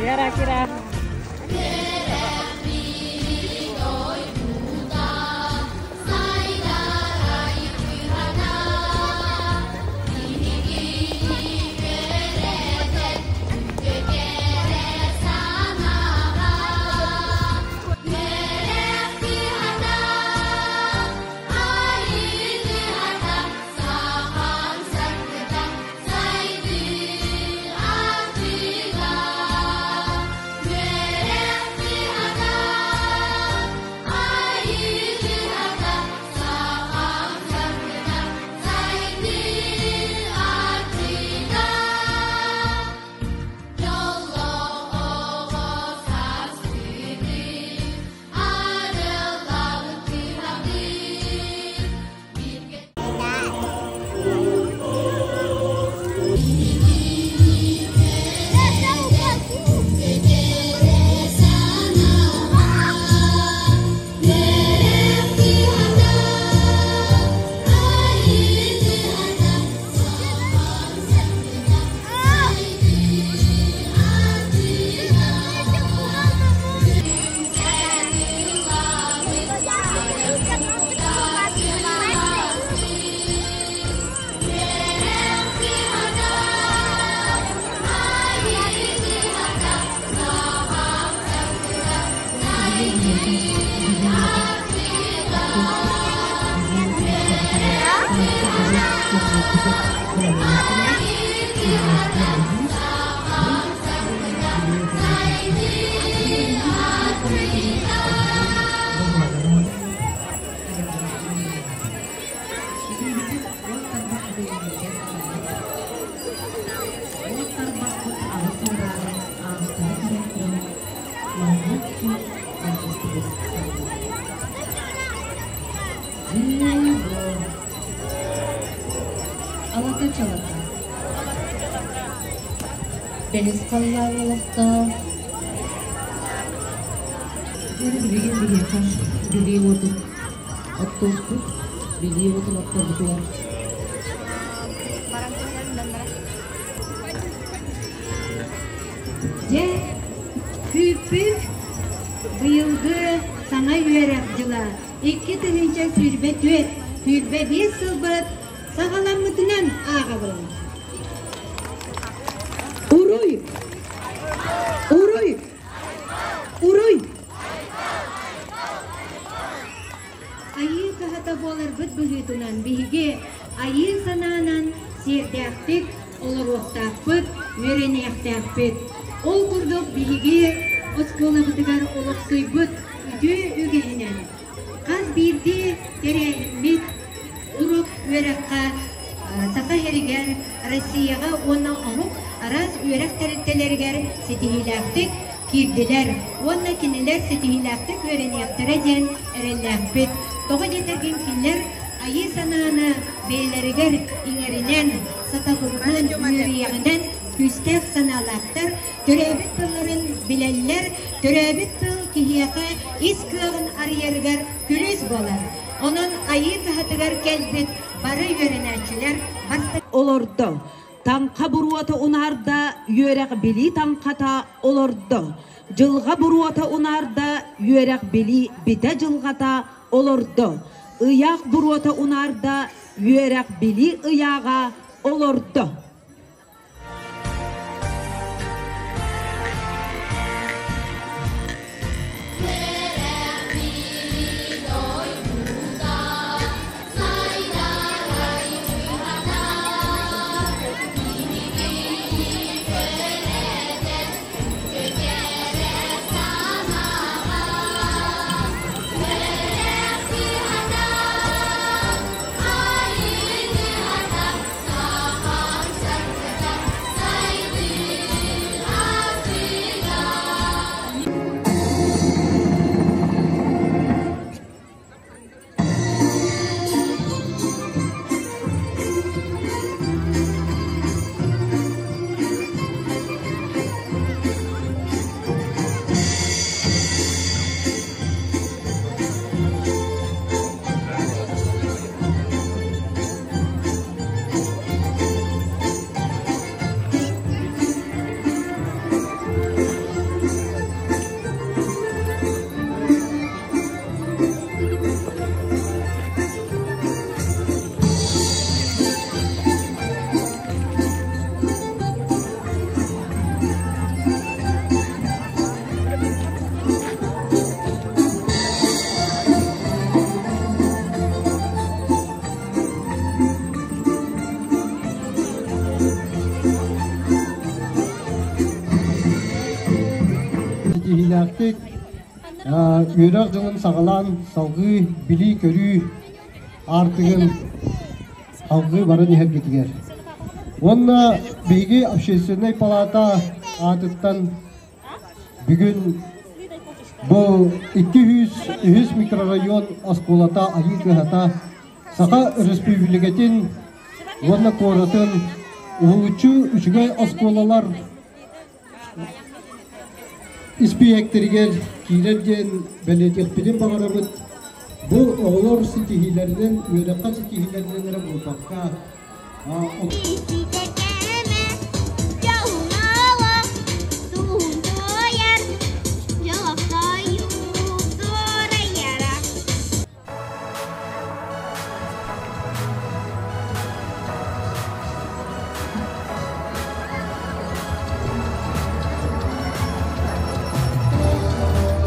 Кира, Кира. Алата чалата. Бэлис халлаан олохтоох. Билигин биһиэхэ билии уотун оттуохпут, билии уотун отторбутугар Дьэ, күүппүт быйылгы саҥа үөрэх дьыла 2024 25 сылбыт саҕаламмытынан ааҕабын. Уруй! Уруй! Уруй! Айыы кыһата буоларбыт быһыытынан биһиги айыы санаанан сиэрдээхтик олоруохтаахпыт, үөрэниэхтээхпит. Ол курдук биһиги оскуолабытыгар олохсуйбут үтүө үгэһинэн хас биирдии тэрээһиммит уруок үөрэххэ Саха сиригэр, Россияҕа уонна омук араас үөрэх тэрилтэлэригэр ситиһиилээхтик киирдилэр уонна кинилэр ситиһиилээхтик үөрэниэхтэрэ диэн эрэллээхпит. Тоҕо диэтэргин кинилэр айыы санааны бэйэлэригэр иҥэринэн, сатабылынан, үөрүйэҕинэн күүстээх санаалаахтар, төрөөбүт тылларын билэллэр, төрөөбүт тыл киһиэхэ ис кыаҕын арыйарыгар күлүүс буолар. Онон Айыы кыһатыгар кэлбит бары үөрэнээччилэр бастакы олордо. Таҥха буруота унаарда, үөрэх билии таҥхата олордо. Дьылҕа буруота унаарда, үөрэх билии битэ дьылҕата олордо. Ыйаах буруота унаарда, үөрэх билии ыйааҕа олордо. Ситиһиилээхтик үөрэх дьылын саҕалаан салгыы билии-көрүү аартыгын салгыы баран иһэргитигэр. Уонна биһиги общественнай палата аатыттан бүгүн бу 203 микрорайон оскуолата Айыы кыһата Саха Өрөспүүбүлүкэтин уонна куоратын уһулуччу үчүгэй оскуолалар испииһэктэригэр киирэр диэн бэлиэтиэхпитин баҕарабыт. Бу оҕолор ситиһиилэринэн, үөрэххэ ситиһиилэринэн эрэ буолбакка,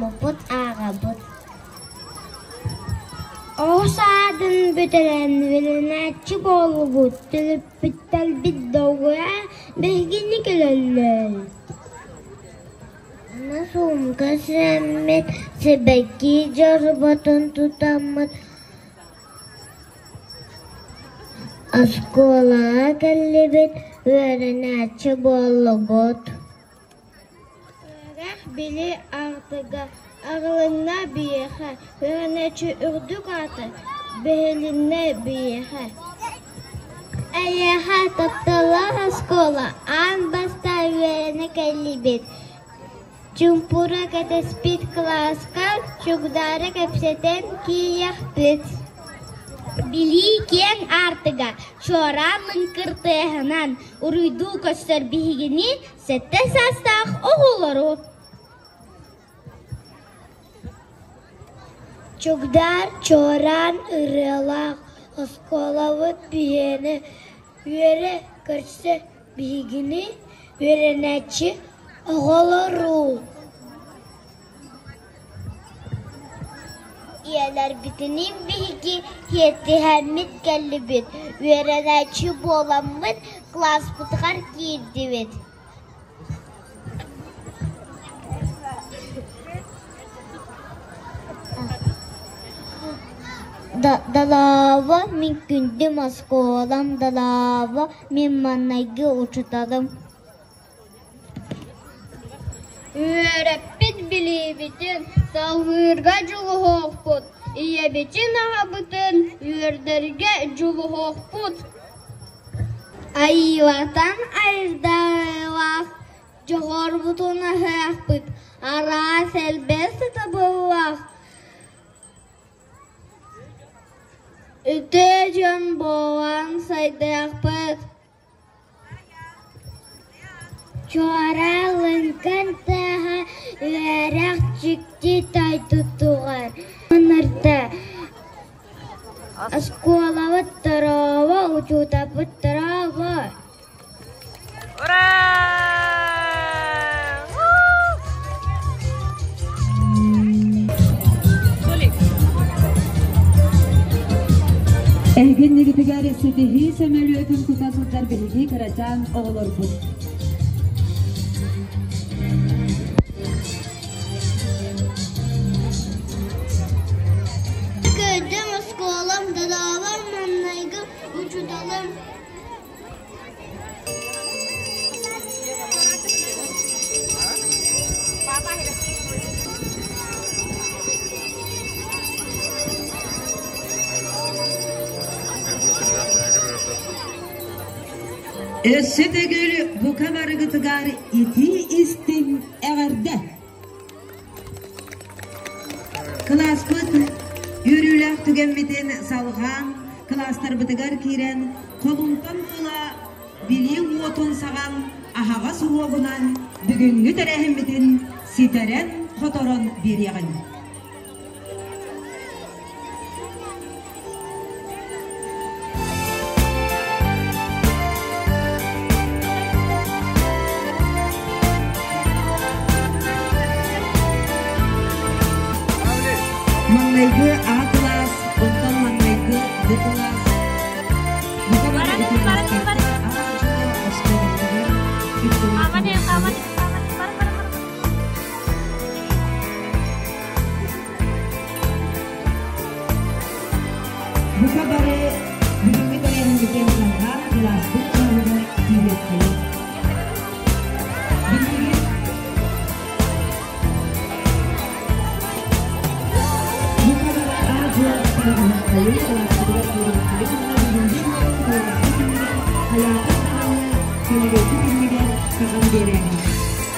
Боппут ааҕабыт. Оҕо саадын бүтэрэн үөрэнээччи буоллубут, төрөппүттэрбит долгуйа биһигини көрөллөр. Аны суумка сиэммит, сибэкки дьорботун тутаммыт Оскуолаҕа кэллибит, үөрэнээччи буоллубут. Үөрэх били аартыга арылынна биһиэхэ, үөрэнээччи үрдүк аата бэһилиннэ биһиэхэ. Эйиэхэ тапталлаах оскуола аан бастаан үөрэнэ кэллибит. Чуумпура кэтэспит кылааска чугдаара кэпсэтэн киириэхпит. Билии киэҥ аартыга чуораан лыҥкыр тыаһынан уруйдуу көстөр биһигини сэттэ саастаах оҕолору. Чугдаар чуораан ырыалаах оскуолабыт биһиэнэ үөрэ көрсө биһигини үөрэнээччи оҕолору. Ийэлэрбитиниин биһиги сиэттиһэммит кэллибит, үөрэнээччи буоламмыт кылааспытыгар киирдибит. Далаава мин күндүм оскуолам, Далаава мин маҥнайгы учууталым. Үөрэппит билиибитин салгыырга дьулуһуохпут, ийэбитин аҕабытын үөрдэргэ дьулуһуохпут. Айыылартан айдарыылаах дьоҕурбутун аһыахпыт, араас элбэх сатабыллаах үтүө дьон буолан сайдыахпыт. Чуораан лыҥкын тыаһа үөрэх дьикти дойдутугар ыҥырда. Оскуолабыт дорообо, учууталбыт дорообо! Эһигиннигитигэр ситиһии сөмөлүөтүн тута сылдьар биһиги кырачаан оҕолорбут. Көрдүм оскуолам, дорообор маҥнайгы учууталым. Өссө төгүл бука барыгытыгар итии истиҥ эҕэрдэ! Кылааспыт үөрүүлээх түгэммитин салҕаан, кылаастарбытыгар киирэн, холумтан буола билии уотун саҕан аһаҕас уруогунан бүгүҥҥү тэрээһиммитин ситэрэн-хоторон биэриэҕиҥ. Маҥнайгы А кылаас, онтон маҥнайгы Д кылаас. Бука бары ити кылаастарга А оскуолаларыгар Сөмөлүөппүт иннигэр таҕан биэрээриҥ.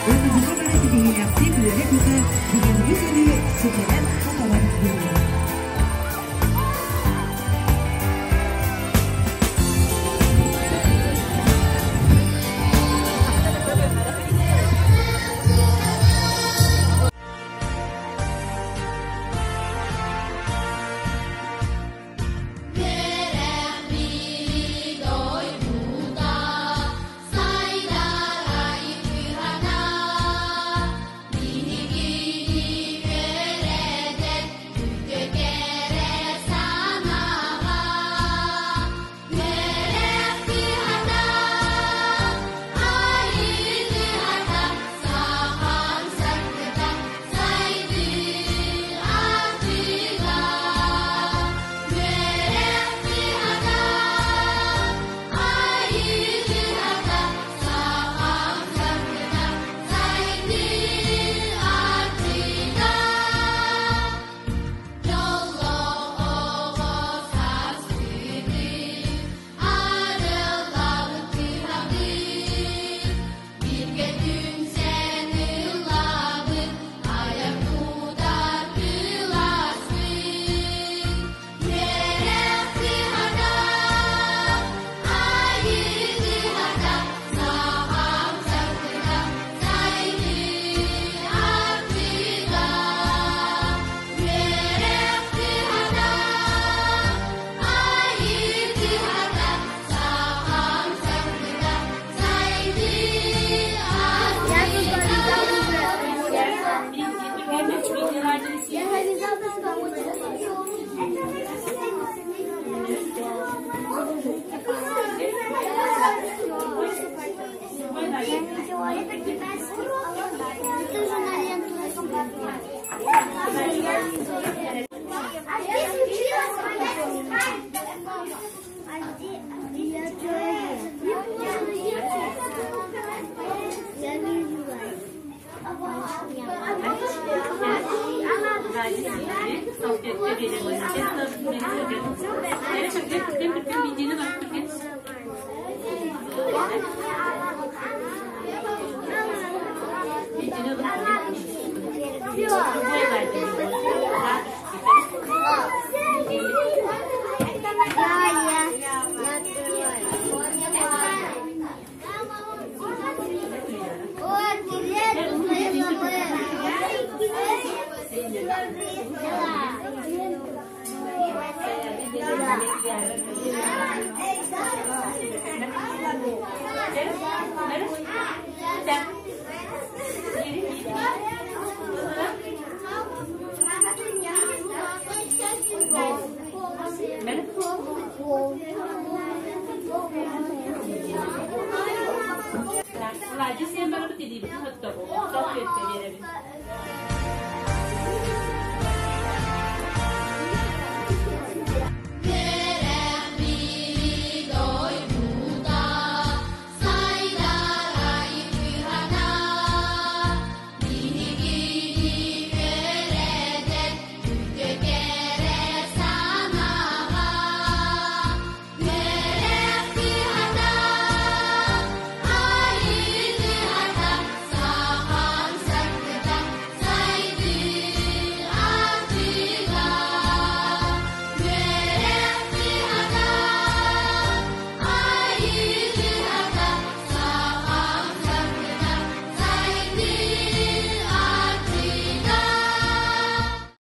Уонна бука бары ситиһиилээхтик үөрэ-көтө бүгүҥҥү күнү ситэрэн-хоторон биэриэҕиҥ.